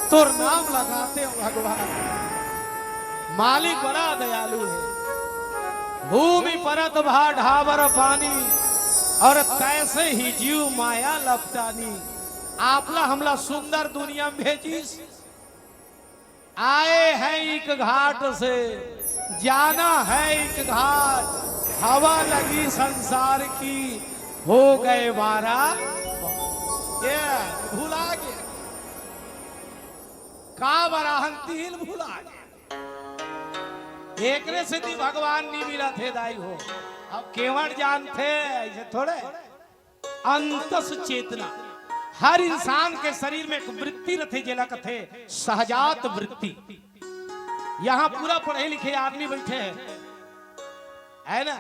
तोर नाम लगाते हो भगवान। मालिक बड़ा दयालु है। भूमि परत भा ढाबर पानी, और तैसे ही जीव माया लपटानी। आपला हमला सुंदर दुनिया में भेजिस, आए हैं एक घाट से, जाना है एक घाट, हवा लगी संसार की, हो गए बारह। ये भुला गया, काबर आहन तिही ल भुला गया। एकरे सेती भगवान नी मिलत हे दाई हो। अब केवट जानथे, ऐसे थोड़े। अंतस चेतना। हर इंसान के शरीर में एक वृत्ति रथे, जेला कथे सहजात वृत्ति। यहाँ पूरा पढ़े लिखे आदमी बैठे हैं, है ना?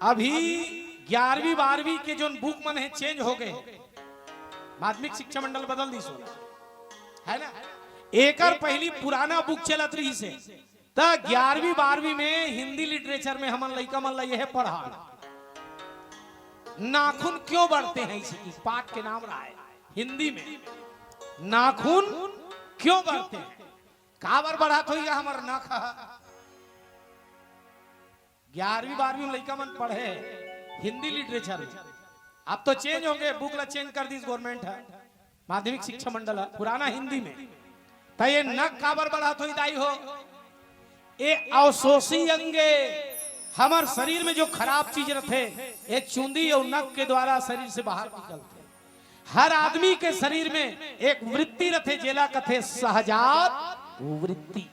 अभी ग्यारहवीं बारहवीं के जोन बुक मन हे, change हो गए, माध्यमिक शिक्षा मंडल बदल दिस, है ना? एकर पहली पुराना बुक चलत रहिस हे, त ग्यारहवीं बारहवीं में हिंदी literature में हमन लइका मन ला यह पढ़ा, नाखून क्यों बढ़ते हैं, इसी पाठ के नाम रहा है हिंदी में, नाखून क्यों बढ़ते हैं, काबर बढ़त होही हमर नख। ग्यारहवीं बारहवीं में लइका मन पढ़े हिंदी literature में। अब तो change हो गए, बुक ला change कर दिस government ह, माध्यमिक शिक्षा मंडल ह, पुराना हिंदी में। त ये नख काबर बढ़त होही दाई हो? ए अवशोषी अंगे, हमर शरीर में जो खराब चीज रथे, ये चुंदी और नख के द्वारा शरीर से बाहर निकलथे। हर आदमी के शरीर में एक वृत्ति रथे, जेला कथे सहजात वृत्ति।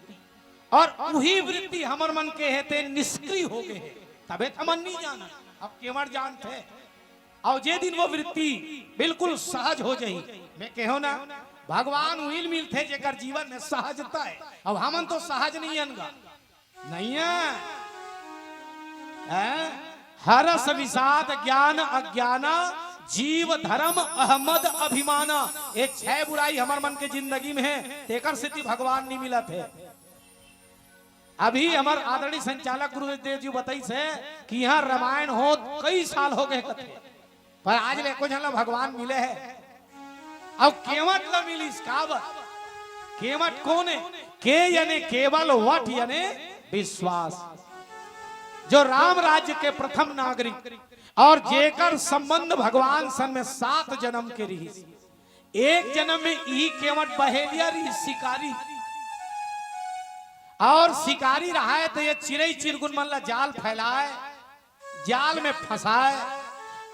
और उही वृत्ति हमर मन के हे, ते निष्क्रिय हो गए हे, तबे त हमन नहीं जानन। अब केवट जानथे। और जे दिन वो वृत्ति बिल्कुल सहज हो जाही, मैं कहो ना, भगवान उही ल मिलथे जेकर जीवन में सहजता है। अब हमन तो सहज नहीं हन गा, नहीं है, हैं? हरस विषाद ज्ञान अज्ञाना, जीव धर्म अहमद अभिमाना। ये छह बुराई हमर मन के जिंदगी में है, तेकर सेती भगवान नहीं मिलत है। अभी हमर आदरणीय संचालक गुरुदेव जी बताइस हे कि यहाँ रामायण होत कई साल हो गए कथे, पर आज ले एको झन ला भगवान मिले हे। अब केवट ला मिलिस काबर? केवट कोन हे? के याने केवल, वट याने विश्वास। जो राम राज्य के प्रथम नागरिक और जेकर संबंध भगवान सन में सात जन्म के रहिस। एक जन्म में इही केवट बहेलिया रहिस, शिकारी। और शिकारी रहाय त ये चिरई चिरगुन मन ला जाल फैलाय, जाल में फंसाय,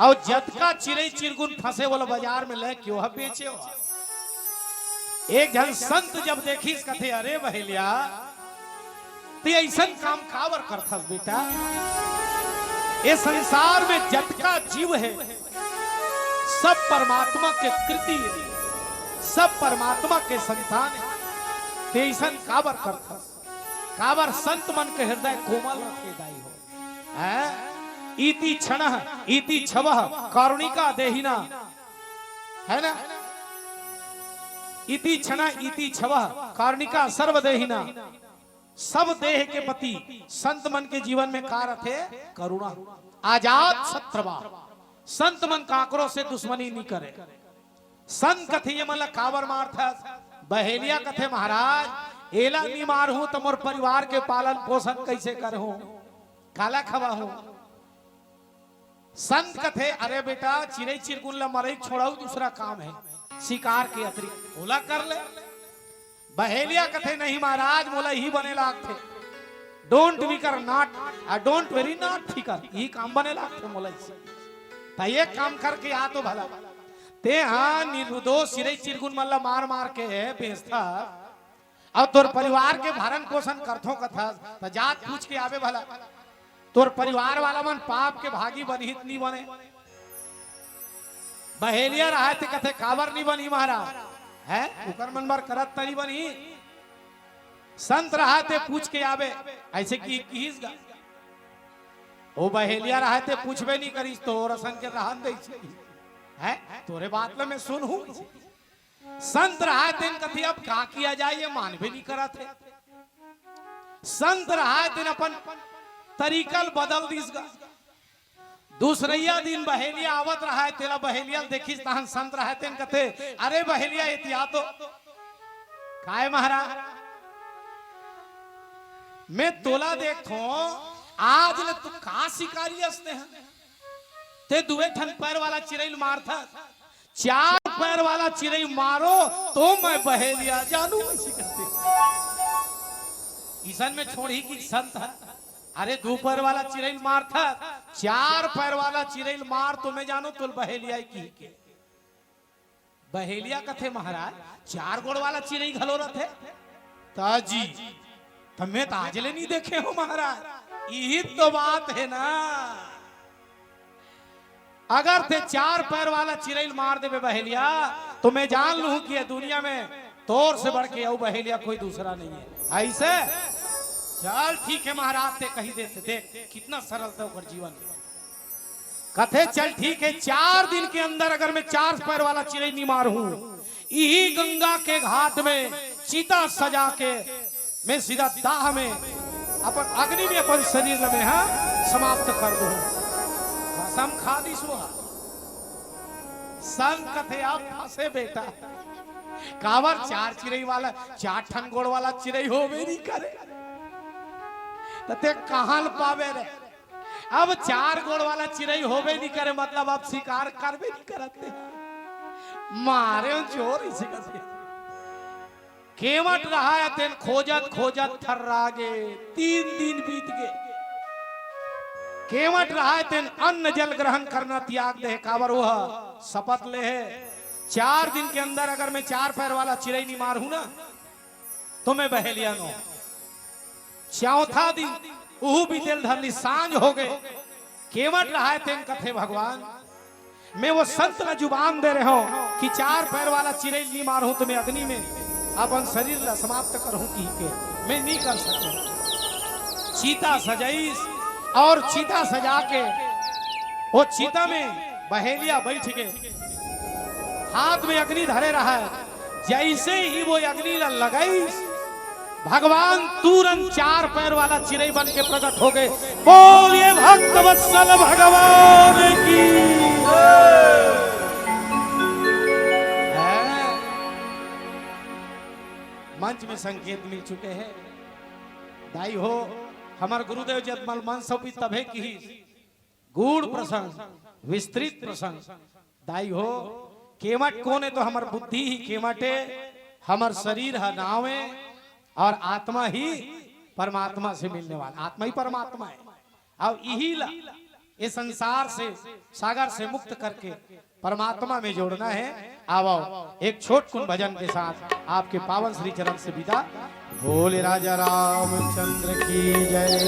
और जतका चिरई चिरगुन फंसे वाला बाजार में लेके ओह बेचे हो। एक झन संत जब देखिस कथे, "अरे बहेलिया, ते अइसन काम काबर करथस बेटा? ये संसार में जतका जीव है, सब परमात्मा के कृति है, सब परमात्मा के संतान है। ते अइसन काबर करथस? काबर संत मन के हृदय कोमल रखे दाई हो, हैं?" इति क्षण, इति क्षव, कारुणिका देहिना, है ना? इति क्षण, इति क्षव, कारुणिका सर्वदेहिना। सब देह के पति संत मन के जीवन में का रथे? करुणा। अजात शत्रवा। संत मन काकरो से दुश्मनी नहीं करे। संत कथे, "ये मन ला काबर मारथस?" बहेलिया कथे, "महाराज, एला नी मारहूं त मोर परिवार के पालन पोषण कइसे करहूं? काला खवाहूं?" संत कथे, "अरे बेटा, चिरई चिरगुन ला मरई छोड़ाऊ दूसरा काम है, शिकार के अतिरिक्त ओला कर ले।" बहेलिया कथे, "नहीं महाराज, मोला ही बने लागथे। Don't विकर not, आ don't very not फिकर, ही काम बने लागथे मोला इसे। त एक काम करके आ तो भला, ते हा निर्दोष चिरई चिरगुन मन ला मार मार के बेचथा, अउ तोर परिवार के भरण पोषण करथो कथस, त जात पूछ के आबे भला। तोर परिवार वाला मन पाप के भागी बनही त नी बने?" बहेलिया रहय ते कथे, "काबर नी बनही महाराज? है, उकर मन बर करत त नी बनही?" संत रहय ते पूछ के आबे, अइसे कि किहिस गा। ओ बहेलिया रहय ते पूछबे नी करिस, तोर असन के रहन देइस। है, तोरे बात ल मैं सुनहूं। संत रहय तेन कथे, "अब का किया जाए, ये मानबे नी करत हे।" संत रहय तेन अपन तरीका ल बदल दिस गा। दूसरइया दिन बहेलिया आवत रहय, तेला बहेलिया ल देखिस, तहन संत रहय तेन कथे, "अरे बहेलिया, एती आ तो।" "काय महाराज?" "मैं तोला देखथों, आज ले तू का शिकारी अस ते ह? ते दुए ठन पैर वाला चिरई ल मारथस, चार पैर वाला चिरई मारो तो मैं बहेलिया जानू," अइसे कथे। इसन में छोड़ही कि संत ह? "अरे, दू पैर वाला चिरई ल मारथस, चार पैर वाला चिरई ल मार तो मैं जानू तोला बहेलिया किही के।" बहेलिया कथे, "महाराज, चार गोड़ वाला चिरई घलो रथे?" "त जी, त मैं त आज ले नी देखे हंव महाराज।" इही तो बात हे ना। अगर ते चार पैर वाला चिरई ल मार देबे बहेलिया, तो मैं जान लूहूं कि ये दुनिया में तोर से बढ़ के अउ बहेलिया कोई दूसरा नहीं है। अइसे? चल ठीक है महाराज, ते कही देते, देख कितना सरलता ओकर जीवन में। कथे, "चल ठीक है, चार दिन के अंदर अगर मैं चार पैर वाला चिरई नी मारहूं, इही गंगा के घाट में चिता सजा के मैं सीधा दाह में अपन अग्नि में अपन शरीर ल मैं हा समाप्त कर दूं।" कसम खा दिस वो। संत कथे, "अब फंसे बेटा, काबर चार चिरई वाला, चार ठन गोड़ वाला चिरई होबे नी करे, त ते कहां ल पाबे रे?" अब चार गोड़ वाला चिरई होबे नी करे, मतलब अब शिकार करबे नी करत हे। मारे हंव चोर इसे कथे। केवट रहय तेन खोजत खोजत थर्रा गे, तीन दिन बीत गे। केवट रहय तेन अन्न जल ग्रहण करना त्याग दे, काबर ओह शपथ ले हे, चार दिन के अंदर अगर मैं चार पैर वाला चिरई नी मारहूं ना, तो मैं बहेलिया नोहूं। चौथा दिन उहू बीते ल धर लिस, सांझ हो गे। केवट रहय तेन कथे, "भगवान, मैं वो संत ल जुबान दे रहेंव कि चार पैर वाला चिरई ल नी मारहूं त मैं अग्नि में अपन शरीर ल समाप्त करहूं," किही के मैं नी कर सकेंव। चिता सजाइस अउ चिता सजा के वो चिता में बहेलिया बइठ गे। हाथ में अग्नि धरे रहय, जइसे ही वो अग्नि ल लगाइस, भगवान तुरंत चार पैर वाला चिरई बन के प्रकट हो गे। बोलिए भक्त वत्सल भगवान की। मंच में संकेत मिल चुके हैं। दाई हो, हमर गुरुदेव जब मल मंच सौंपिस तभे किहिस, गूढ़ प्रसंग, विस्तृत प्रसंग। दाई हो, केवट कोन हे? तो हमर बुद्धि ही केवट हे, हमर शरीर ह नाव हे अउ आत्मा ही परमात्मा से मिलने वाला, आत्मा ही परमात्मा हे। अउ इही ला ये संसार से, सागर से मुक्त करके परमात्मा में जोड़ना हे। आवव, एक छोटकुन भजन के साथ आपके पावन श्री चरण से विदा। बोले राजा रामचंद्र की जय।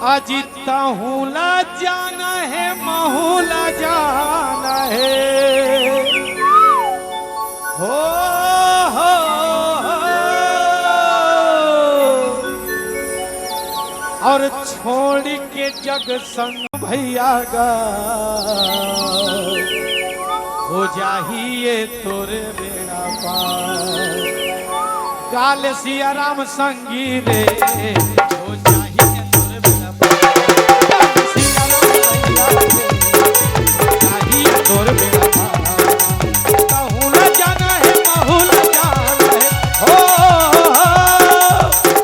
अजित हूँ ला जाना हे, महू ला जाना हे। हो, हो, हो। अउ छोड़ के जग संग भैया गा, हो जाही ये तोर बेड़ा पार। काल सिया राम संगी रे, हो जाही ये तोर बेड़ा पार। काल सिया राम संगी रे, हो जाही ये तोर बेड़ा पार। कहूँ न जाना हे, महू न जाना हे, हो,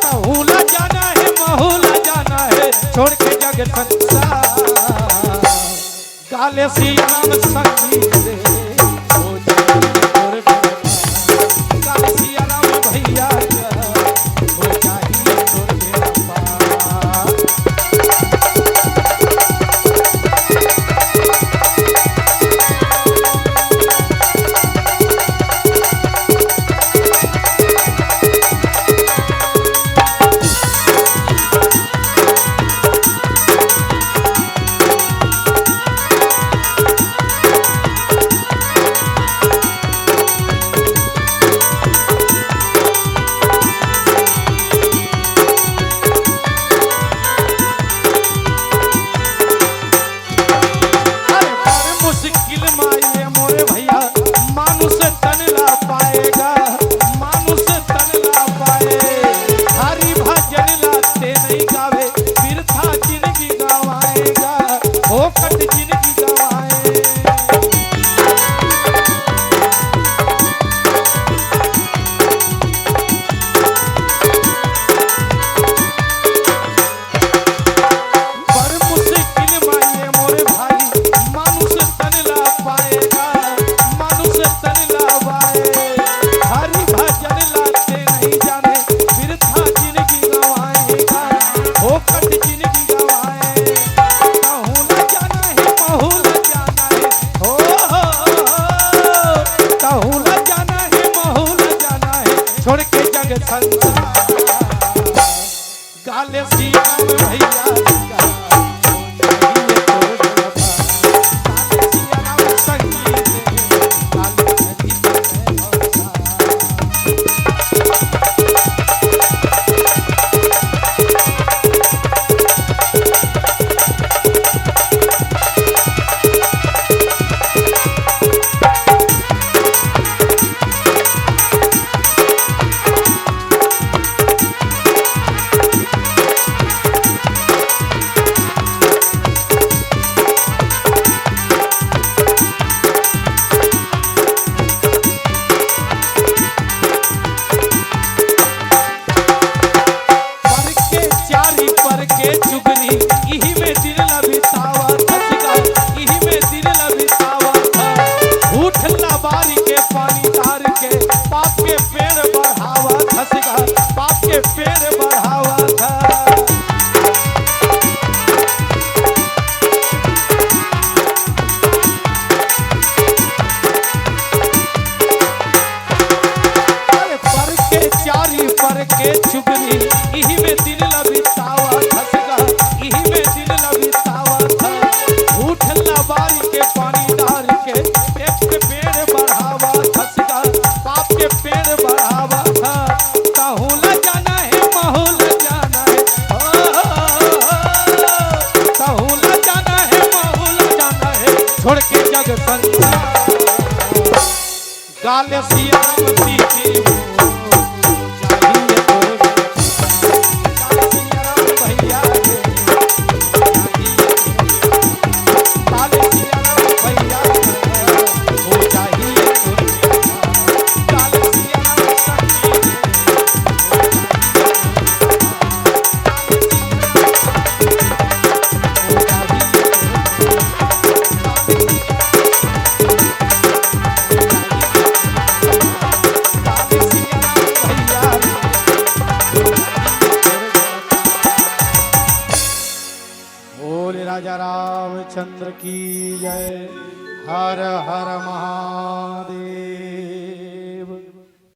कहूँ न जाना हे, महू न जाना हे, छोड़ के जग संसार। काल सिया राम संगी रे, हो जाही तोर बेड़ा पार। काल सिया राम भैया गा, हो जाही तोर बेड़ा पार। अरे बड़ मुश्किल मा ये मोरे भैया, मानुष तन ला पाए गा, मानुष तन ला पाए। हरि भजन ला ते नइ गावे, बिरथा जिनगी गवाए गा, फोकट जिनगी गवाए। बड़ मुश्किल मा ये मोरे भाई, मानुष तन ला पाए गा, मानुष तन ला पाए। हरि भजन ला ते नइ जाने, बिरथा जिनगी गवाए गा, फोकट जिनगी गवाए। कहूँ न जाना हे, महू न जाना हे, हो, हो, हो, हो। कहूँ न जाना हे, महू न जाना हे, छोड़ के जग संसार। काल सिया राम भैया गा, हो जाही ये तोर बेड़ा पार। काल सिया राम संगी रे, काल नदी तट भरोसा। पर के चारी पर के चुगली, इही में दिन ला बितावत हस गा, इही में दिन ला बितावत हस। झूठ ला बारी के पानी डार के, पाप के पेड़ बढ़ावत हस गा, पाप के पेड़ बढ़ावत हस। अरे पर के चारी पर के चुगली, इही में दिन ला बितावत हस गा, इही में दिन ला बितावत हस। झूठ ला बारी के पानी डार के, पेट के पेड़ बढ़ावत हस गा, पाप के पेड़ बढ़ावत हस। कहूँ न जाना हे, महू न जाना हे, हो, हो, हो, हो। कहूँ न जाना हे, महू न जाना हे, छोड़ के जग संसार। काल सिया राम जी की हो, चाहिए तो काल सिया राम भैया रे, चाहिए तो काल सिया राम भैया रे, हो चाहिए तो काल सिया राम संगी रे। बोले राजा रामचंद्र की जय। हर हर महादेव।